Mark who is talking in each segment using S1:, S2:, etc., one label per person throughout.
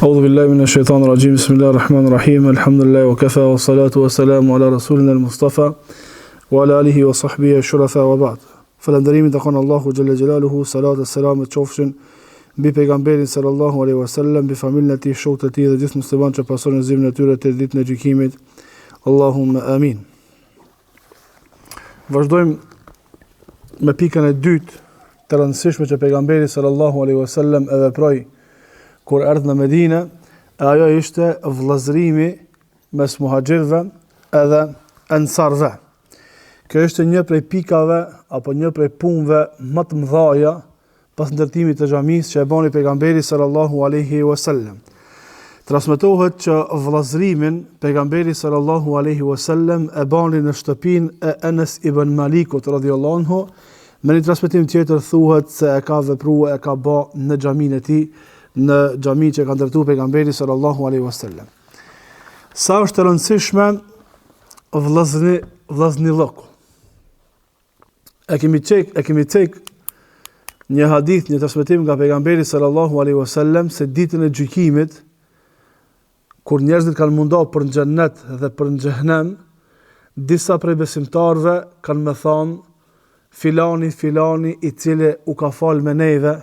S1: أعوذ بالله من الشيطان الرجيم بسم الله الرحمن الرحيم الحمد لله وكفى والصلاة والسلام على رسولنا المصطفى وعلى آله وصحبه الشرفاء وبعد Falënderimi i takon Allahu xhelle xhelaluhu, salat e selamet qofshin mbi pejgamberin sallallahu alaihi wasallam, mbi familjen e tij, shokët e tij dhe gjithë muslimanët që pasojnë udhëzimin e tyre deri ditën e gjykimit. Allahumma amin. Vazhdojmë me pikën e dytë të rëndësishme që pejgamberi sallallahu alaihi wasallam e veproi kur erdhi në Medinë, e ajo ishte vëllazërimi mes muhaxhirëve edhe ensarëve. Kjo ishte një prej pikave apo një prej punëve më të mëdhaja pas ndërtimit të xhamisë që e bani pejgamberi sallallahu alaihi wasallam. Transmetohet që vëllazërimin pejgamberi sallallahu alaihi wasallam e bani në shtëpinë e Enes ibn Malikut radhiyallahu anhu. Në një transmetim tjetër thuhet se e ka vepru e ka ba në xhaminë e tij, në xhaminë që e ka ndërtuar pejgamberi sallallahu alaihi wasallam. Sa është e rëndësishme vëllazni vëllaznillëku. E kemi cek, e kemi cek një hadith, një transmetim nga pejgamberi sallallahu alaihi wasallam se ditën e gjykimit kur njerëzit kanë m'u nda për në xhennet dhe për në xhehenem, disa prej besimtarëve kanë me thanë filani filani i cili u ka fal me neve,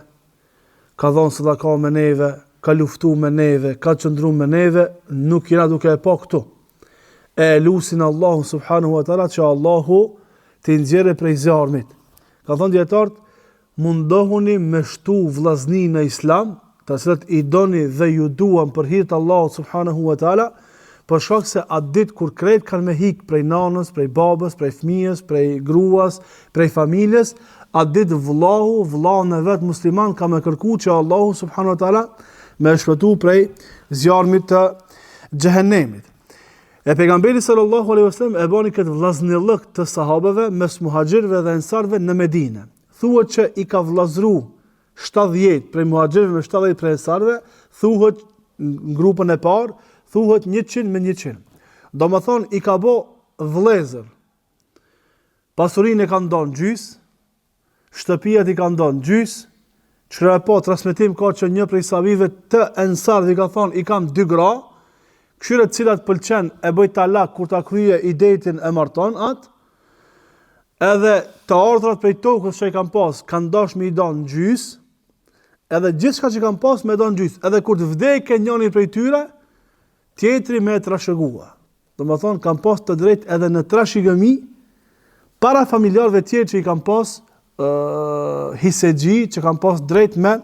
S1: ka dhënë sadaka me neve, ka luftu me neve, ka qëndru me neve, nuk jena duke e pa këtu. E e lusin Allahu subhanahu wa taala që Allahu t'i nxjerrë prej zjarmit. Kanë thënë dijetarët, mundohuni me shtu vllazni në islam, të cilët i doni dhe ju duan për hir të Allahut subhanahu wa taala, për shkak se atë ditë kur krejt kanë me hik prej nanës, prej babës, prej fëmijës, prej gruas, prej familjes, atë ditë vllahu, vllaun e vet musliman ka me kërku që Allahu subhanahu wa taala me e shpëtu prej zjarmit të xhehenemit. E pejgamberi sallallahu alaihi wasallam e bani këtë vllaznillëk të sahabeve mes muhaxhirëve dhe ensarëve në Medinë. Thuhet që i ka vllazru 70 prej muhaxhirëve me 70 prej ensarëve, thuhet në grupën e parë, thuhet 100 me 100. Domethonë i ka bo vëllezër. Pasurinë e kanë nda në gjys, shtëpiat i kanë nda në gjys, çka e po transmetim ka që një prej sahabive të ensarëve i ka thonë i kam dy gra, kqyre cila të pëlqen e bëj talak kur ta kryje idetin e marton atë, edhe të ardhurat prej tokës që i kanë pas, kanë dash me i da në gjys, edhe gjithçka që kanë pas me da në gjys, edhe kur të vdeke njëri prej tyre, tjetri me e trashëgua. Domethonë, kanë pas të drejtë edhe në trashëgimi, para familjarëve tjerë që i kanë pas uh, hisexhi, që kanë pas drejt me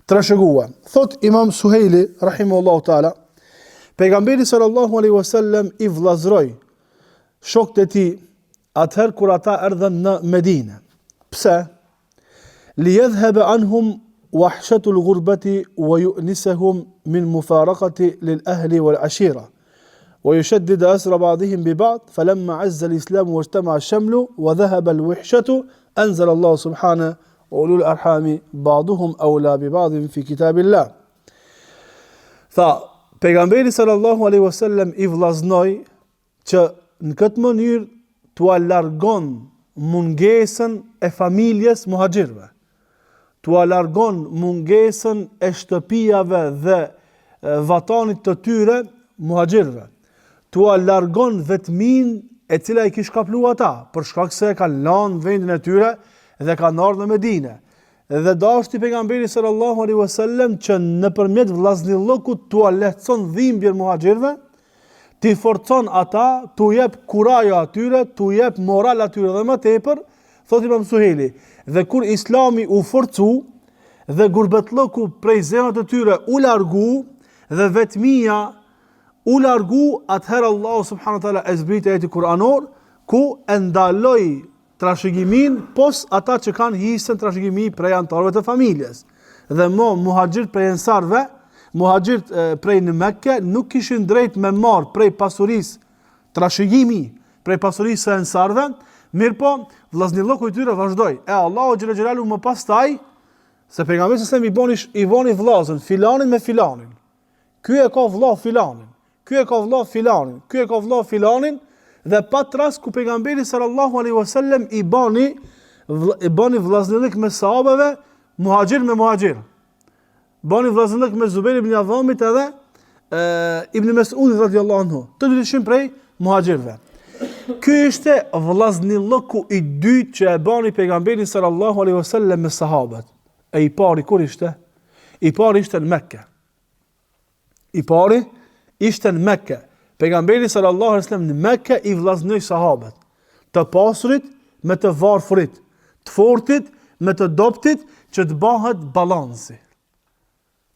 S1: trashëgua. Thot imam Suhejli, rahimullahu ta'ala, pejgamberi sallallahu alaihi wasallam i vllazroi shokët e tij atëherë kur ata erdhën në Medinë. Pse? Li yadhhab anhum wahshatu al-ghurbati wa yu'nisahum min mufaraqati lil ahli wal ashira. Wa yushaddid asra ba'dihim bi ba'd, falamma 'azza al-islam wa ijtama'a ash-shamlu wa dhahaba al-wahshatu anzala Allah subhanahu wa ulul arhami ba'duhum awla bi ba'din fi kitabillah. Tha, pejgamberi sallallahu alaihi wasallam i vllaznoi që në këtë mënyrë t'ua largon mungesën e familjes muhaxhirëve, t'ua largon mungesën e shtëpiave dhe vatanit të tyre muhaxhirëve, t'ua largon vetminë e cila i kish kaplu ata, për shkak se e kanë lanë vendin e tyre dhe kanë ardhur në Medinë. Dhe dashti pejgamberi sallallahu alaihi wasallam që nëpërmjet vllaznillëkut t'ua lehtëson dhimbjen muhaxhirëve, t'i forcon ata, t'u jep kurajo atyre, t'u jep moral atyre dhe më tepër, thotë Imam Suhejli, dhe kur Islami u forcu dhe gurbetllëku prej zemrat e tyre u largu dhe vetmia u largu, atëherë Allahu subhanahu wa taala e zbriti ajetin kuranor ku e ndaloi trashëgiminë pos ata që kanë hise në trashëgimi prej anëtarëve të familjes. Dhe mo muhaxhirët prej ensarëve, muhaxhirët prej në Mekke nuk kishin drejt me marr prej pasurisë trashëgimi, prej pasurisë së ensarëve, mirëpo vllaznillëku i tyre vazhdoi. E Allahu xhele xhelaluhu më pastaj se pejgamberi sallallahu alajhi wasallam i boni i voni vllazën filanin me filanin. Ky e ka vëlla filanin. Ky e ka vëlla filanin, ky e ka vëlla filanin dhe pat rast ku pejgamberi sallallahu alaihi wasallam i bani i bani vllaznillëk mes sahabeve muhaxhir me muhaxhir. Bani vllaznillëk mes Zubejr ibn Avamit edhe e, Ibn Mesudit radiallahu anhu. Të dy ishin prej muhaxhirëve. Ky ishte vllaznillëku i dytë që e bani pejgamberi sallallahu alaihi wasallam me sahabët. E i pari kur ishte? I pari ishte në Mekë. I pari ishte në Mekë. Pejgamberi sallallahu alaihi wasallam në Mekë i vllaznoi sahabët. Të pasurit me të varfrit, të fortit me të dobtit që të bëhet balansi.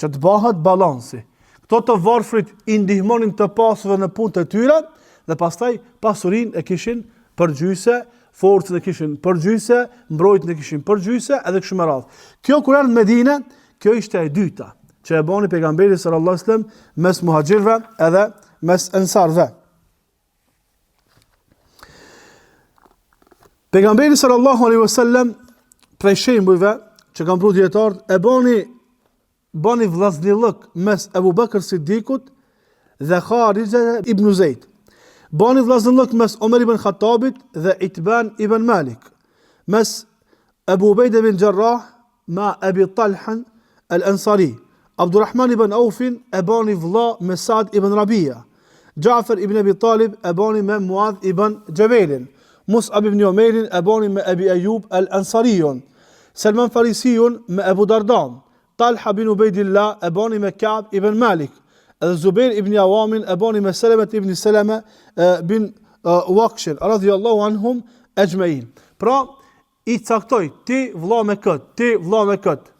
S1: Që të bëhet balansi. Këto të varfrit i ndihmonin të pasurve në punët e tyre dhe pastaj pasurinë e kishin përgjyse, forcën e kishin përgjyse, mbrojtjen e kishin përgjyse edhe kështu me radhë. Kjo kur erdhi në Medinë, kjo ishte e dyta që e bani pejgamberi sallallahu alajhi wasallam mes muhaxhirëve edhe mes ensarëve. Pejgamberi sallallahu alaihi wasallam prej shembujve që kanë pru dijetarët e bani bani vllaznillëk mes Ebu Bekër Siddikut dhe Harixhe ibn Zejd. Bani vllaznillëk mes Omer ibn Khattabit dhe Itban ibn Malik. Mes Ebu Ubejde ibn Xherrah ma Ebi Talhan El Ansari, Abdurrahman ibn Aufin e bani vëlla me Sa'd ibn Rabia, Xhafer ibn Ebi Talib e bani me Muadh ibn Xhebelin, Mus'ab ibn Umejrin e bani me Ebi Ejub El Ansariun, Selman Farisiun me Ebu Dardan, Talha bin Ubejdillah e bani me Ka'b ibn Malik, edhe Zubair ibn Awamin e bani me Selemet ibn Seleme bin Wakshin, radhiyallahu anhum ejmain. Pra, I caktoi, ti vëlla me kët, ti vëlla me kët.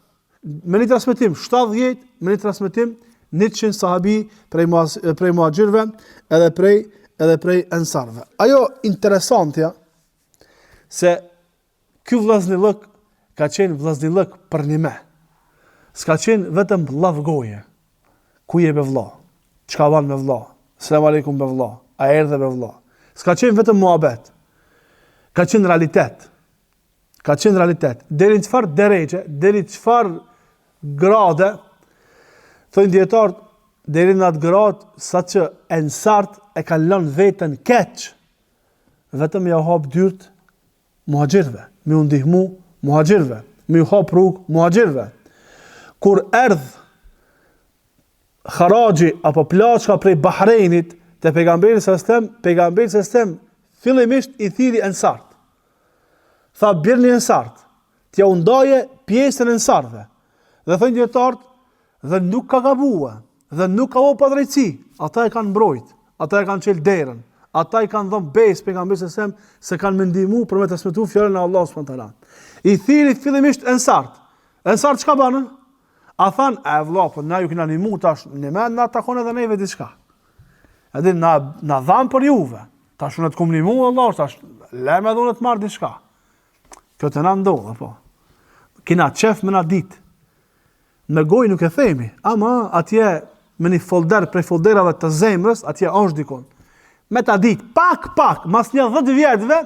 S1: Me një transmetim 70, me një transmetim 100 sahabi prej prej muhaxhirëve edhe prej edhe prej ensarëve. Ajo interesantja se ky vllaznillëk ka qenë vllaznillëk përnime. S'ka qenë vetëm llaf goje. Ku je be vlla? Çka ban be vlla? Selam aleikum be vlla. A erdhe be vlla? S'ka qenë vetëm muhabet. Ka qenë realitet. Ka qenë realitet. Deri në çfarë derexhe, deri në çfarë grade, thonë dijetarët, deri në atë gradë saqë ensart e kanë lënë veten keq. Vetëm me jau hap dyrt muhaxhirëve, me u ndihmu muhaxhirëve, me ju hap rrugë muhaxhirëve. Kur erdh haraxhi apo plaçka prej Bahreinit te pejgamberi sallallahu alajhi wasallam, pejgamberi sallallahu alajhi wasallam fillimisht i thirri ensart. Tha bjerni ensart, t'jau ndaje pjesën ensarëve. Dhe thonë dijetarët, dhe nuk ka gabua, dhe nuk ka bo padrejtësi, ata e kanë mbrojt, ata e kanë çel derën, ata i kanë dhënë besë pejgamberit sallallahu alajhi wasallam se kanë me ndihmu për me transmetu fjalën e Allahut subhanahu teala. I thirri fillimisht ensart. Ensart çka banën? A thanë, e vlla, po na ju kena nimu tash, në me na takon edhe neve diçka. Edhe na, na dhamë për juve, tash unë të kum nimu, Allah, tash, leme edhe unë të marr diçka. Kjo te na ndodh, po. Kina qef me na ditë. Në gojë nuk e themi, ama atje me një folder prej folderave të zemrës, atje është dikun. Me ta ditë, pak, pak, mas një dhetë vjetëve,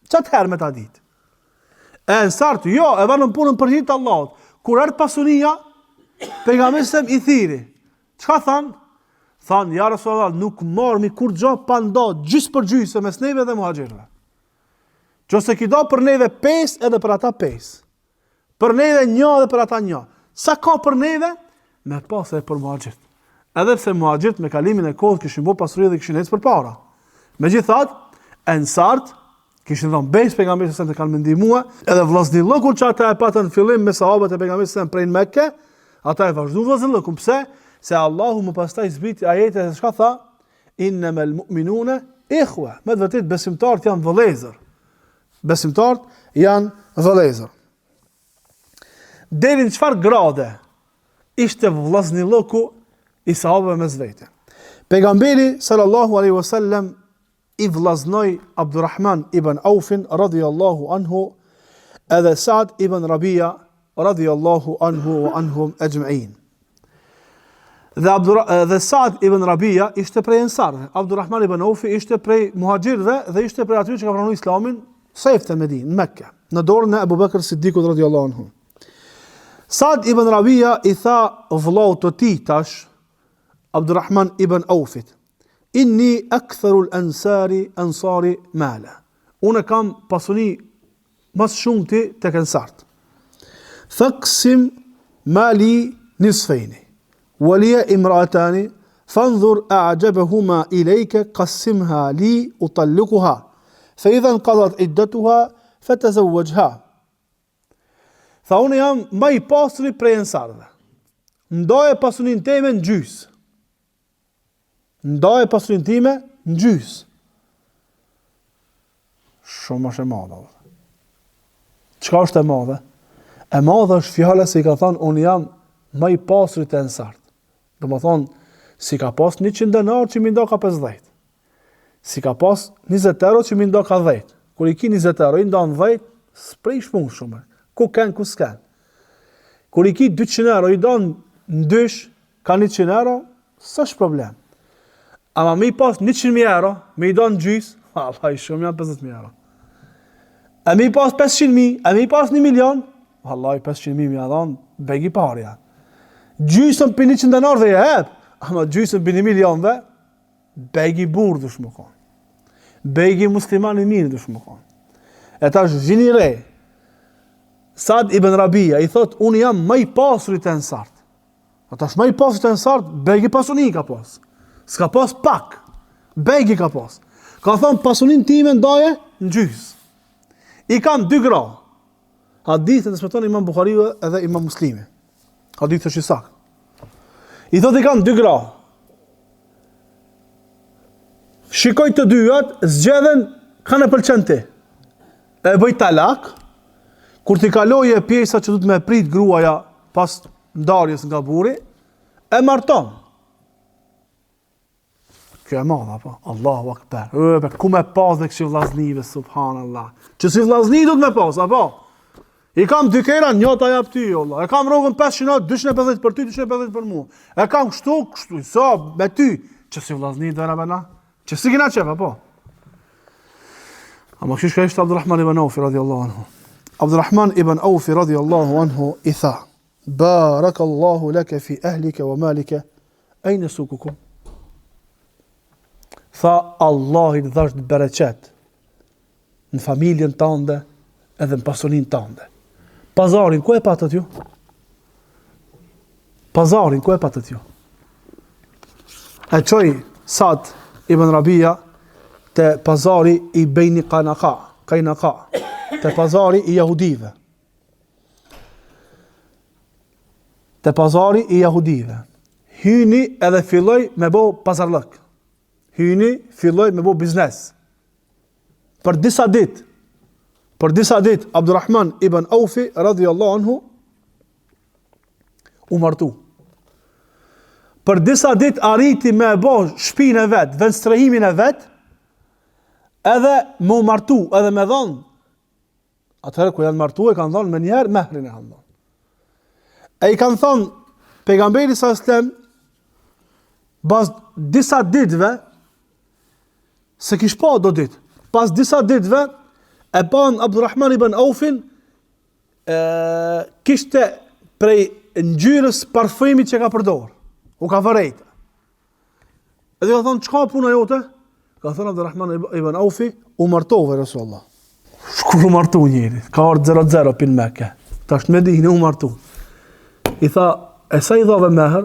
S1: Qatëherë me ta ditë. E ensart, jo, e banën punën për hir të Allahut. Kur erdh pasunia, pejgamberi sallallahu i thirri. Çka thanë? Thanë, ja Resulallah, nuk marrmi kurgjo pa nda gjysë për gjysë mes neve dhe muhaxhirëve. Qoftë se ki da për neve 5 edhe për ata 5. Për neve një dhe për ata një. Sa ka për neve? Me pas edhe për muhaxhirt. Edhe pse muhaxhirt me kalimin e kohës kishin bo pasuri dhe kishin ecë përpara. Megjithatë, ensart kishin dhënë besë pejgamberit se kanë me ndihmua, edhe vllaznillëkun që ata e patën fillim me sahabët e pejgamberit se prej në Mekë, ata e vazhduan vllaznillëkun. Pse? Se Allahu më pastaj zbriti ajete se çka tha? Innamal mu'minuna ikhwa. Me të vërtetë besimtarët janë vëllezër. Besimtarët janë vëllezër. Deri në çfarë grade ishte vllaznillëku i sahabëve mes vete. Pejgamberi sallallahu alaihi wasallam i vllaznoi Abdurrahman ibn Aufin radhiyallahu anhu edhe Sa'd ibn Rabia radhiyallahu anhu wa anhum ajma'in. Dhe Abdur dhe Sa'd ibn Rabia ishte prej Ensarëve. Abdurrahman ibn Aufi ishte prej Muhaxhirëve dhe ishte prej atyre që ka pranuar Islamin sefte në Medinë, në Mekë, në dorën e Abu Bakr Siddiqut radhiyallahu anhu. Sa'd ibn Rabia i tha vëllaut të tij tash Abdurrahman ibn Aufit, "Inni aktharu al-ansari ansari mala." Unë kam pasuni Ma së shumti tek ensart. Faqsim mali nisfejni. Wa liya imra'atani. Fandhur a'jabahuma ilayka qassimha li utalliquha, fa idha inqadat iddatuha fatazawwajha. Tha unë jam ma i pasuri prej ensarëve. Ndaje pasuninë teme në gjysë. Ndaje pasuninë time në gjysë. Shumë është e madhe. Çka është e madhe? E madhe është fjala se i ka thonë unë jam ma i pasuri te ensarët. Domethonë, s'i ka pas 100 denar që m'i nda ka 50. S'i ka pas 20 euro që m'i nda ka 10. Kur i ki 20 euro, i ndan 10, s'prish punë shumë. Ku ken, ku s'ken. Kur i ki 200 euro, i ndan në dysh, ka 100 euro, s'është problem. Ama me i pas 100.000 euro, me i nda në gjysë, vallahi shumë janë 50.000 euro. E me i pas 500.000, e me i pas 1 milion, vallahi 500.000 me ia dhanë, begi parja. Gjysën prej 100 denarëve e jep, ama gjysën prej 1 milionëve, begi burrë dush me konë. Begi musliman i mirë dush me konë. E tash vini re, Sad ibn Rabia i thot, unë jam ma i pasuri te ensarët. A tash ma i pasuri te ensarët, begi pasuni ka pas. S'ka pas pak, begi ka pas. Ka thonë pasunin time ndaje në gjysë. I kam dy gra. Hadithin e transmeton imam Buhariu edhe imam Muslimi. Hadithi është i saktë. I thot i kam dy gra. Shikoj të dyjat, zgjedhen kan e pëlqen ti. E bëj talak, kur t'i kaloje pjesa që duhet me prit gruaja pas ndarjes nga burri, e marton. Kjo e madhe, apo? Allahu akbar. E, ku me pas dhe kësi vllaznive, subhanallah. Qësi vllazni duhet me pas, apo? I kam dy kera, një ta jap ty, Allah. E kam rrogën 500, 250 për ty, 250 për mua. E kam kështu, kështu, so, me ty. Qësi vllazni do na bëna? Qësi kena qef, apo? Ama kështu shka ishte Abdurrahman ibn Aufi, radiallahu anhu. Abdurrahman ibn Aufi, radiallahu anhu, i tha, Barakallahu leke fi ehlike wa malike, ejne sukukum? Tha, Allahi të dhashtë bereqet në familjen tande edhe në pasunin tande. Pazarin, ku e patët ju? Pazarin, ku e patët ju? E çoi Sad ibn Rabia te pazari i Bejni Kanaka, Kajnaka, te pazari i jahudive. Te pazari i jahudive. Hyni edhe filloi me bo pazarllëk. Hyni, filloi me bo biznes. Për disa ditë, për disa ditë, Abdurrahman ibn Aufi, radiallahu anhu, u martu. Për disa ditë arriti me e bo shpinë e vet, vendstrehimin e vet, edhe me u martu, edhe me dhonë, atëherë kur janë martu e kanë dhonë menjëherë mehrin e kanë dhonë. E i kanë thonë, pejgamberi sa selam, pas disa ditëve, s'e kish pa do ditë, pas disa ditëve, e panë Abdurrahman ibn Aufin, e, kishte prej ngjyrës parfumit që ka përdor. U ka vërejt. Edhe ka thonë, çka puna jote? Ka thonë Abdurrahman ibn Aufi, u martova Resulullah. Kur u martu njeri, ka ardhë 0-0 prej Meke. Tash në Medine u martu. I tha, e sa i dhave mehr?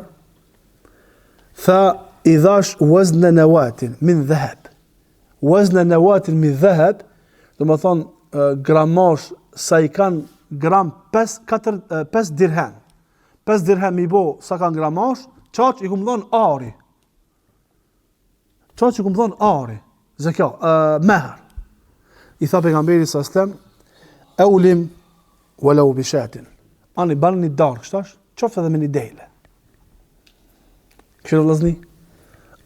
S1: Tha, i dhash wezne newatin, min dheheb. Wezne newatin min dheheb, domethonë, gramash, sa i kanë gram 5, 4, 5 dirhem. 5 dirhem i bo, sa kanë gramash, qaq i kum dhonë ari. Qaq i kum dhonë ari. Zekja, uh, mehr. I tha pejgamberi sa selam, eulim walau bishatin. Ani ban një darkë, shtash, qoftë edhe me një dele. Kështu vëllazni,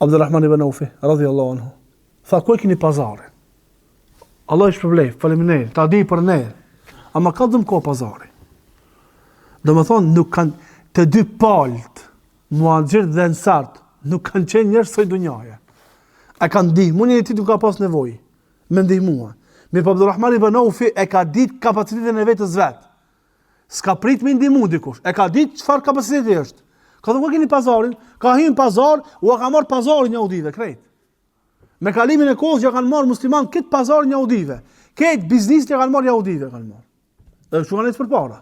S1: Abdulrahman ibn Aufi, radhiyallahu anhu. Tha ku e keni pazarin? Allahu të shpërbleftë, faleminderit, ta di për ne. Ama ka dëm ko pazari. Domethonë, nuk kanë të dy palët, muhaxhirët dhe ensarët, nuk kanë qenë njerëz saj dunjaje. E kanë ndihmu njëri tjetrin ka pas nevojë, me ndihmua. Mirëpo Abdurrahman ibn Aufi e ka ditë kapacitetin e vetës vet. S'ka prit me ndihmu dikush. E ka ditë çfarë kapaciteti është. Ka thënë ku keni pazarin? Ka hyrë në pazar, ua ka marr pazarin jahudive krejt. Me kalimin e kohës ja kanë marrë musliman këtë pazarin jahudive. Këtë biznis ja kanë marrë jahudive kanë marrë. Dhe kështu kanë ecë përpara.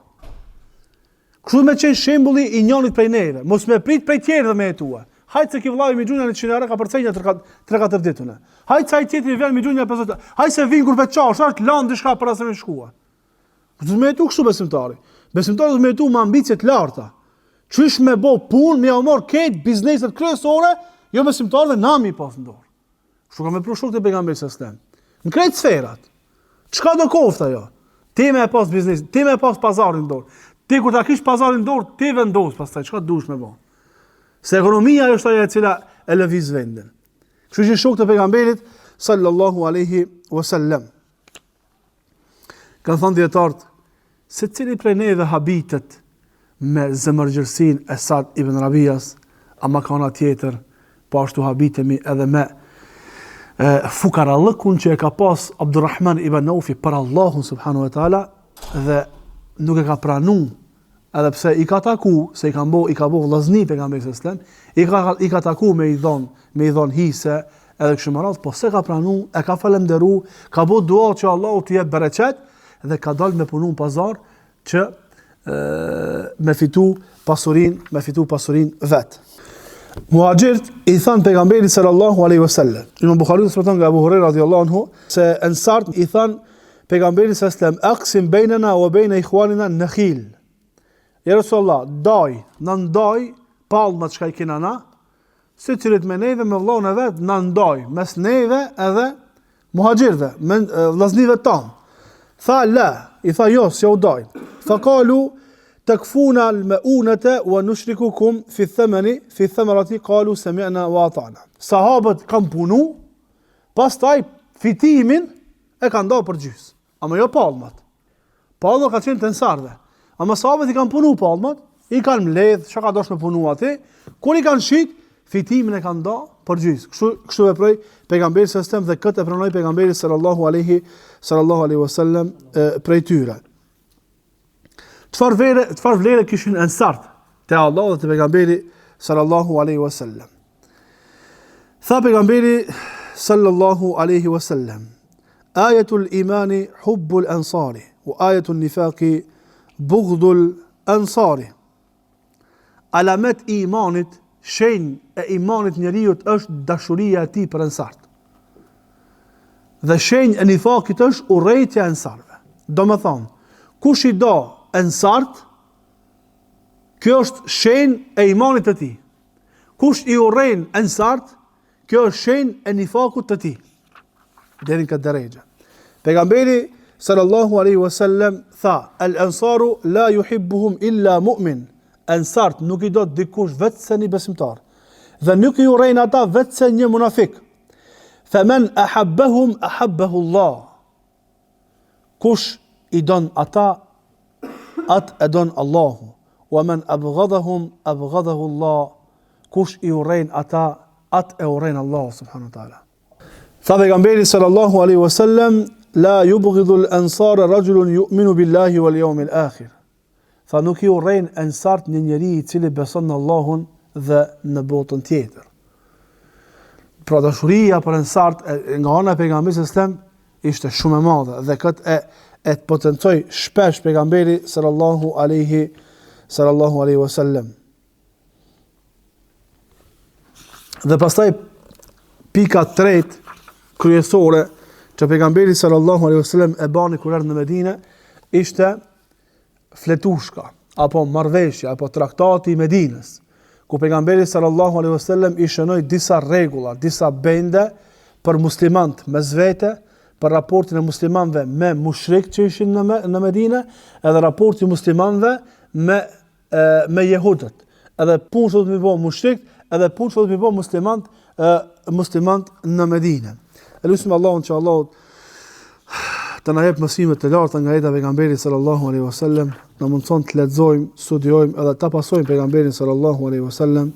S1: Kështu me qenë shembulli i njonit prej neve, mos me prit prej tjerëve me jetua. Hajt se ky vllau m'i gjun nja 100 euro ka përcej nja 3-4 ditë unë. Hajt se ai tjetri vjen m'i gjun nja 50. Hajt se vin kur veçash, është lan diçka para se me shkua. Duhet me jetu kështu besimtari. Besimtari duhet me jetu me ambicie të larta. Qysh me bo punë, me jau marr krejt bizneset kryesore, jo besimtarëve na m'i pas në dorë. Kështu kanë vepru shokët e pejgamberit sallallahu alajhi wasallam. Në krejt sferat. Çka do koftë ajo? Ti me e pas biznesin, ti me e pas pazarin në dorë. Ti kur ta kish pazarin në dorë, ti vendos pastaj çka dush me bo. Se ekonomia është ajo e cila e lëviz vendin. Kështu që shokët e pejgamberit sallallahu alaihi wasallam Kanë thënë dijetarët, secili prej neve habitet me zemërgjerësinë e Sad ibn Rabias, ama ka ana tjetër, po ashtu habitemi edhe me e, fukarallëkun që e ka pas Abdurrahman ibn Aufi për Allahun subhanahu wa taala dhe nuk e ka pranu edhe pse i ka taku, se i ka bo, i ka bo vllazni pejgamberi sallallahu alajhi wasallam, i ka i ka taku me i dhon, me i dhon hise, edhe kështu me radhë, po s'e ka pranu, e ka falënderu, ka bo dua që Allahu t'i jep bereqet dhe ka dalë me punu në pazar që e, me fitu pasurin, me fitu pasurin vet. Muhaxhirët i thanë pejgamberit sallallahu alaihi wasallam. Imam Buhariu transmeton nga Abu Huraira radhiyallahu anhu se ensart i thanë Pejgamberi sallallahu alajhi wasallam, "Aqsim bainana wa baina ikhwanina nakhil." Ja Resulullah, daj, na ndaj palmat çka i kena na, secilit me neve me vëllaun e vet, na ndaj mes neve edhe muhaxhirëve, me vëllaznive tanë. Tha la, i tha jo, s'jau daj. Fa kalu tekfuna al-maunata wa nushrikukum fi thamani fi thamarati qalu sami'na wa ata'na. Sahabët kanë punu, pastaj fitimin E kanë nda për gjysë. Ama jo palmat. Palmat ka qenë të ensarve. Ama sahabët i kanë punu palmat, i kanë mbledh, çka ka dasht me punu aty, kur i kanë shit, fitimin e kanë nda për gjysë. Kështu, kështu veproi pejgamberi sallallahu alajhi wasallam dhe këtë e pranoi pejgamberi sallallahu alaihi sallallahu alaihi wasallam prej tyre. Çfarë vlere, çfarë vlere kishin ensart te Allahu dhe te pejgamberi sallallahu alaihi wasallam. Tha pejgamberi sallallahu alaihi wasallam, Ajetul imani hubbul ansari wa ajetul nifaqi bughdul ansari. Alamet i imanit, shenjë e imanit njeriut është dashuria e tij për ensart. Dhe shenjë e nifakit është urrejtja e ensarve. Domethonë, kush i do ensart, kjo është shenjë e imanit të tij. Kush i urren ensart, Kjo është shenjë e nifakut të tij. Deri në këtë derexhe. Pejgamberi sallallahu alaihi wasallam tha: "El ansaru la yuhibbuhum illa mu'min." Ensart nuk i do dikush veçse një besimtar. Dhe nuk i urren ata veçse një munafik. Fa men ahabbahum ahabbahu Allah. Kush i don ata, atë e don Allahu. Wa men abghadahum abghadahu Allah. Kush i urren ata, atë e urren Allahu subhanahu wa taala. Tha pejgamberi sallallahu alaihi wasallam, la yubghidu al-ansar rajulun yu'minu billahi wal yawmil akhir. Tha nuk i urren ensart një njeri i cili beson në Allahun dhe në botën tjetër. Pra dashuria për ensart nga ana e pejgamberit sallallahu alajhi wasallam ishte shumë e madhe dhe këtë e e potencoi shpesh pejgamberi sallallahu alaihi sallallahu alaihi wasallam. Dhe pastaj pika e tretë kryesore që pejgamberi sallallahu alaihi wasallam e bani kur erdhi në Medinë ishte fletushka apo marrëveshja apo traktati i Medinës, ku pejgamberi sallallahu alaihi wasallam i shënoi disa rregulla, disa bende për muslimanët mes vete, për raportin e muslimanëve me mushrikët që ishin në në Medinë, edhe raporti i muslimanëve me e, me jehudët. Edhe punë që do të m'i bo mushrikët, edhe punë që do të m'i bo muslimanët, e, muslimanët në Medinë. E lusim Allahun që Allahu të na jep mësime të larta nga jeta e pejgamberit sallallahu alaihi wasallam, na mundson të lexojmë, studiojmë edhe ta pasojmë pejgamberin sallallahu alaihi wasallam.